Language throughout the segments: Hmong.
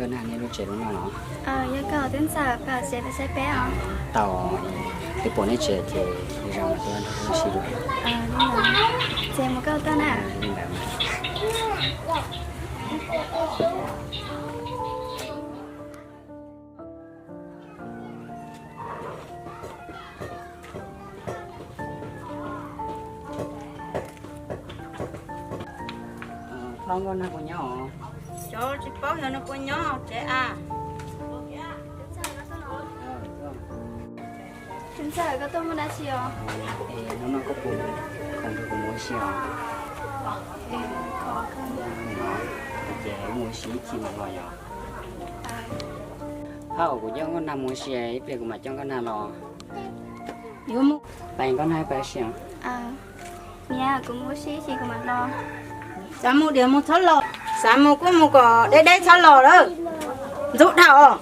Koj nag nej lub tsev lub no los? Yog koj twb ntxawm pab tsev pab saib peb os. Tau, twb pom nej tsev ces zoo mas tuaj nrog koj sib dua. Ces mus koj tag na. Thaub, nkauj nag puas nyob? Xyov tsis paub xyov nws puas nyob tsev a. Tus ntxawm, koj tuaj muaj dab tsi os? Es hnub no koj puas khoom rau kuv mus ua si os? Ces mus ua si ib chim mam los yom. Hab, kuv coj nkauj nag mus ua si ib pliag kuv mam coj nkauj nag los. Yuav mus, pab nkauj nag pab si os. Niam, kuv mus ua si ib chim kuv mam los. Xav mus diam mus txhob los, xav mus kuj mus kom deb deb txhob los lawm, ntxub dhau os.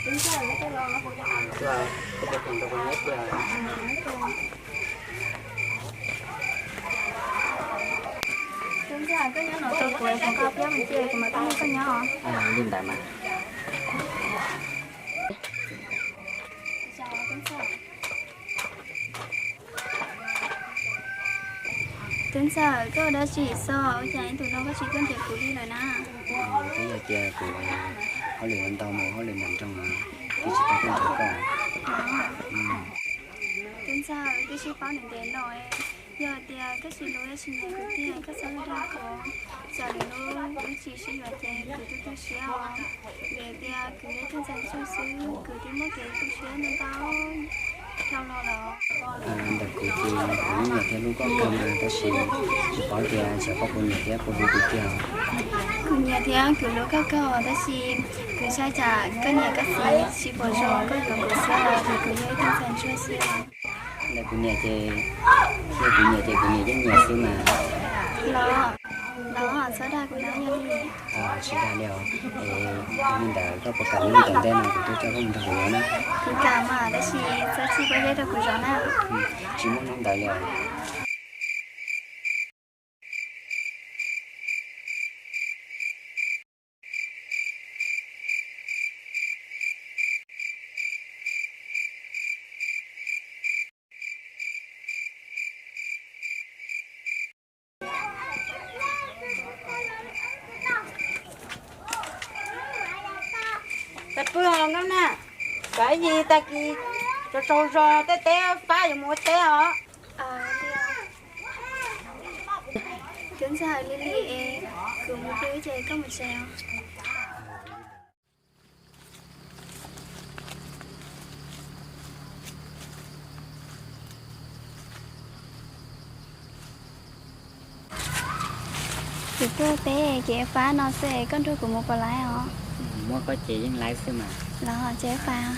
Tus ntxawm, koj nyob no tos kuv, kuv nqa thiab mus ces kuv mam tuaj nrog koj nyob. Li ntawd mas. Tus ntxawm, koj ua dab tsi xwb, ua cas ib ntus no koj tsis tuaj nrhiav kuv li lawm na? Twb yog tias kuv hauj lwm ntau mus hauj lwm nram nroog, twb tsis tau tuaj nrhiav koj. Tus ntxawm, twb sib paub ntev ntev no, yog tias koj tsis hlub thiab tsis nyiam kuv tiag koj txhob dag kuv. Txawm lwm hnub wb tsis sib yuav ces kuv tu tu siab os. Vim tias kuv yog ib tug ntxhais ntsuag xwb, kuv twb muaj kev tu siab ntau ntau dhau los lawm. Ntawm kuv ces kuv yeej nyiam thiab hlub koj kawg mas, tab sis tsis paub tias xyov koj puas nyiam thiab puas hlub kuv tiag. Kuv nyiam thiab kuv hlub koj kawg, tab sis kuv ntshai tsam koj niam koj txiv tsis pom zoo koj yuav kuv xwb os, vim kuv yog ib tug ntxhais ntsuag xwb os. Ntawm kuv niam ces, kuv niam ces kuv niam yeej nyiam xwb mas. Los, los txhob dag kuv na, yog li. Tsis dag li os. Es li ntawd koj puas kam hnub tom ntej no kuv tuaj coj koj mus nrog kuv zov na? Kuv kam mas, tab sis txhob txhij pob zeb rau kuv zov na. Tsis muaj hnub ntawd li os. Ib ntsis tag kis tsaus tsaus zog tej teb fab yuav mus ua teb os. Kuv ntxhais li li es kuv mus pw ces koj mus tsev os. Kuv tuaj teb kev fab no xwb es koj nrog kuv mus puas laib os? Muaj koj ces yeej laib xwb mas. Los ces fab.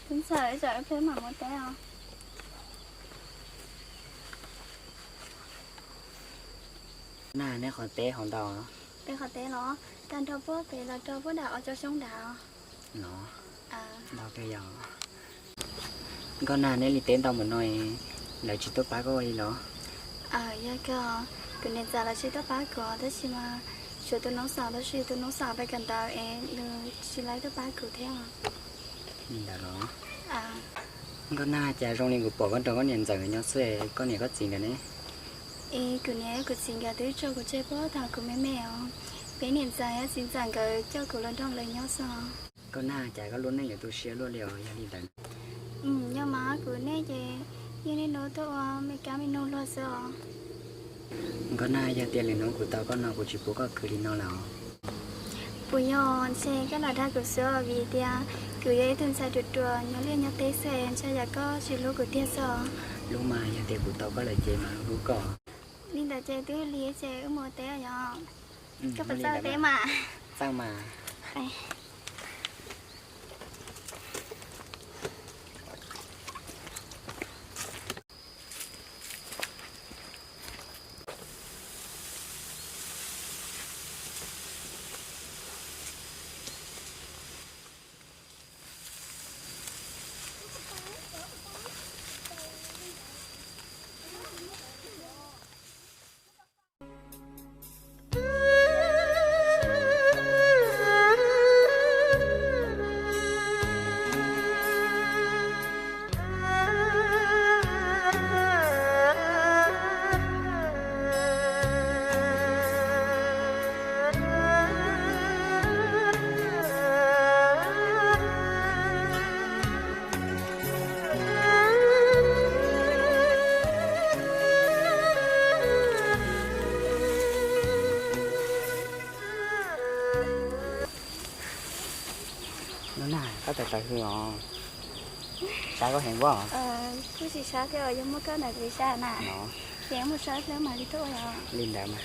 Tub ntxawm, ib tsam wb peb mam mus teb os. Na, neb qhov teb hauv ntau. Peb qhov teb los tag nrho puag pem los rau puag nram ob tsob xyoob nrad. No, ntau kawg yog. Nkauj Nag, neb li teb ntau npaum no, lawv tsis tuaj pab koj li los? Yog kawg, kuv niam ntxawm lawv tsis tuaj pab kuv tab sis mas tshuav tus noob xaus, tab sis tus noob xaus peb kawm ntawv es nws tsis laib tuaj pab kuv thiab. Li ntawd los? Nkauj Nag, cas zoo li kuv pom koj nrog koj niam ntxawm nyob xwb, koj niam koj txiv nkawd ne? Es kuv niam kuv txiv nkawd twb tso kuv tseg puag thaum kuv me me os. Peb niam ntxawm thiab txiv ntxawm nkawd coj kuv los nrog lawv nyob xwb os. Nkauj Nag, cas koj lub neej yuav tu siab luaj li os yog li ntawd? Yog mas, kuv nej ces yeej niaj hnub tuaj ua me kab me noog luag xwb os. Nkauj Nag, yog tias lwm hnub kuv tau koj no kuv tsis pub koj khwv li no lawm os. Puas yog ntshe koj lam dag kuv xwb os, vim tias kuv yog ib tug ntxhais ruam ruam nyob liaj nyob teb xwb, ntshai yam koj tsis hlub kuv tiag xwb os. Hlub mas, yog tias kuv tau koj lawm ces mam hlub koj. Li ntawd ces twb lig ces wb mus ua teb yom. Koj puas txawj teb mas? Txawj mas. Nkauj Nag, koj tawv tawv hwv os, sab koj heev pob? Kuj tsis sab thiab, yog muaj koj ntawd kuv sab na. Ces mus sab thiab mam li tuaj ua. Li ntawd mas.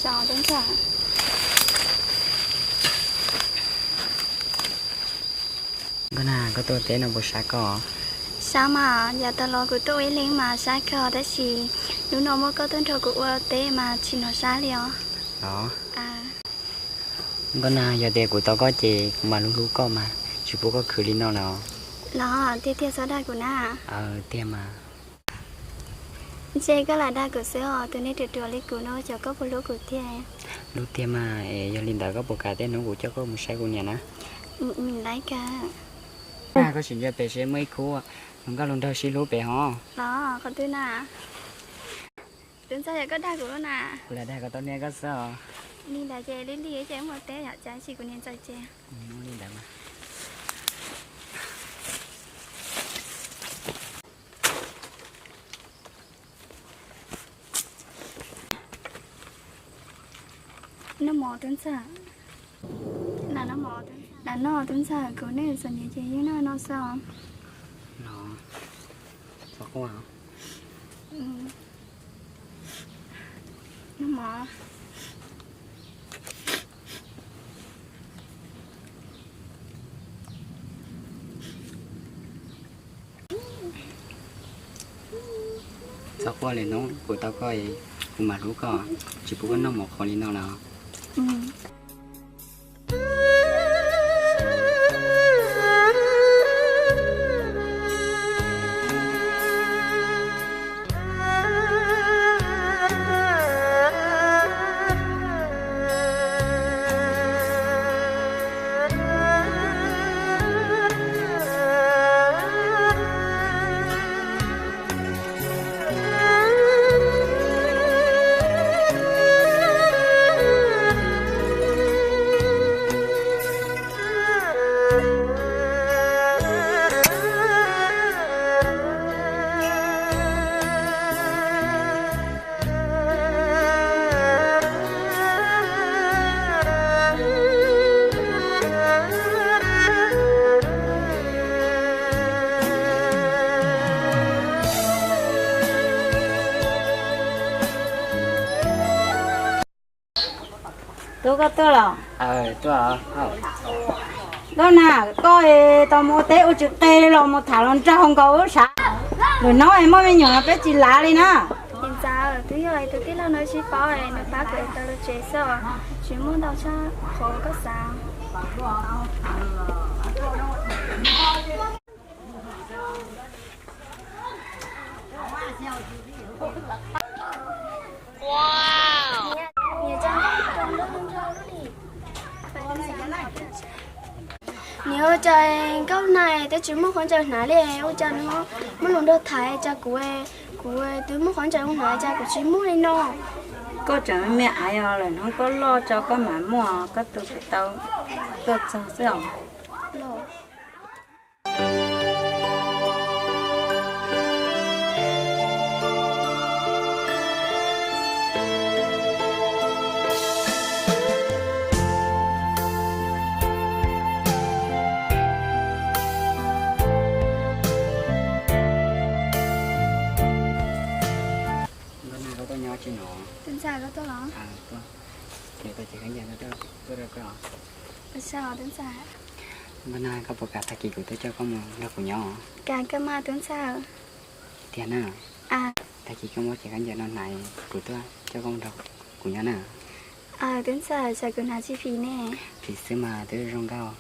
Zoo tub ntxawm. Nkauj Nag, koj tuaj teb no puas sab koj? Sab mas, yav tas los kuv tuaj ua ib leeg mas sab kawg tab sis hnub no muaj koj tuaj nrog kuv ua teb mas tsis hnov sab li os. Los, Nkauj Nag, yog tias kuv tau koj ces kuv mam hlub hlub koj mas tsis pub koj khwv li no lawm. Los tiag tiag txhob dag kuv na. Tiag mas. Ntshe koj lam dag kuv xwb os, tus neeg ruam ruam li kuv no xyov koj puas hlub kuv tiag. Hlub tiag mas, es yog li ntawd koj puas kam tej hnub kuv coj koj mus saib kuv niam na? Laib kawg. Koj sim ntsia pem seb muaj ib khub hluas nkauj hluas nraug sib hlub pem hov. Los qhov twg na? Tub ntxawm, yog koj dag kuv lub na. Kuv lam dag kom tau niam koj xwb os. Li ntawd ces lig lig ces mus teb yom, tsam sim kuv niam ntxawm ces. Li ntawd mas. Noj mov tub ntxawm. Lam noj tub ntxawm, kuv nej txom nyem ces yeej noj no xwb os. Los, Txhob quaj li Hnub, kuv tau koj, kuv mam hlub koj, tsis pub koj noj mov qhuav li no lawm. Tub, koj tuaj los? Nkauj Nag, koj tau mus ua teb ua tsis qe los mus tham los nraug nkaus ub sav. Lwm hnub es muaj me nyuam no peb tsis lav li na. Twb yog tus tij laug no tsis paub, nws pab kuv tau lub tsev xwb, tsis muaj ntau tshaj qhov koj xav. Niam, ua cas Nkauj Nag twb tsis muaj qhov ntsaws hnav li, ua cas nws muaj hluas nraug tham, cas kuv, kuv twb muaj qhov ntsaws hnav cas kuv tsis muaj li no. Koj tseem me me aiv os, lwm hnub koj loj tso koj mam muaj, koj tus tsis tau tuaj txog xwb os. Nkauj Nag, koj tuaj nyob tsis no? Tus ntxhais, koj tuaj los? Tuaj, ces koj nyiam tuaj rau koj. Nkauj Nag, koj puas kam tag kis kuv tuaj coj koj mus nrog kuv nyob? Kam kawg mas tus ntxhais. Tiag na? Tag kis koj muab cev khaub ncaws no hnav, kuv tuaj coj koj mus nrog kuv nyob na. Tus ntxhais, xyov kuv hnav tsis phim ne? Phim xwb mas, twb zoo nkauj.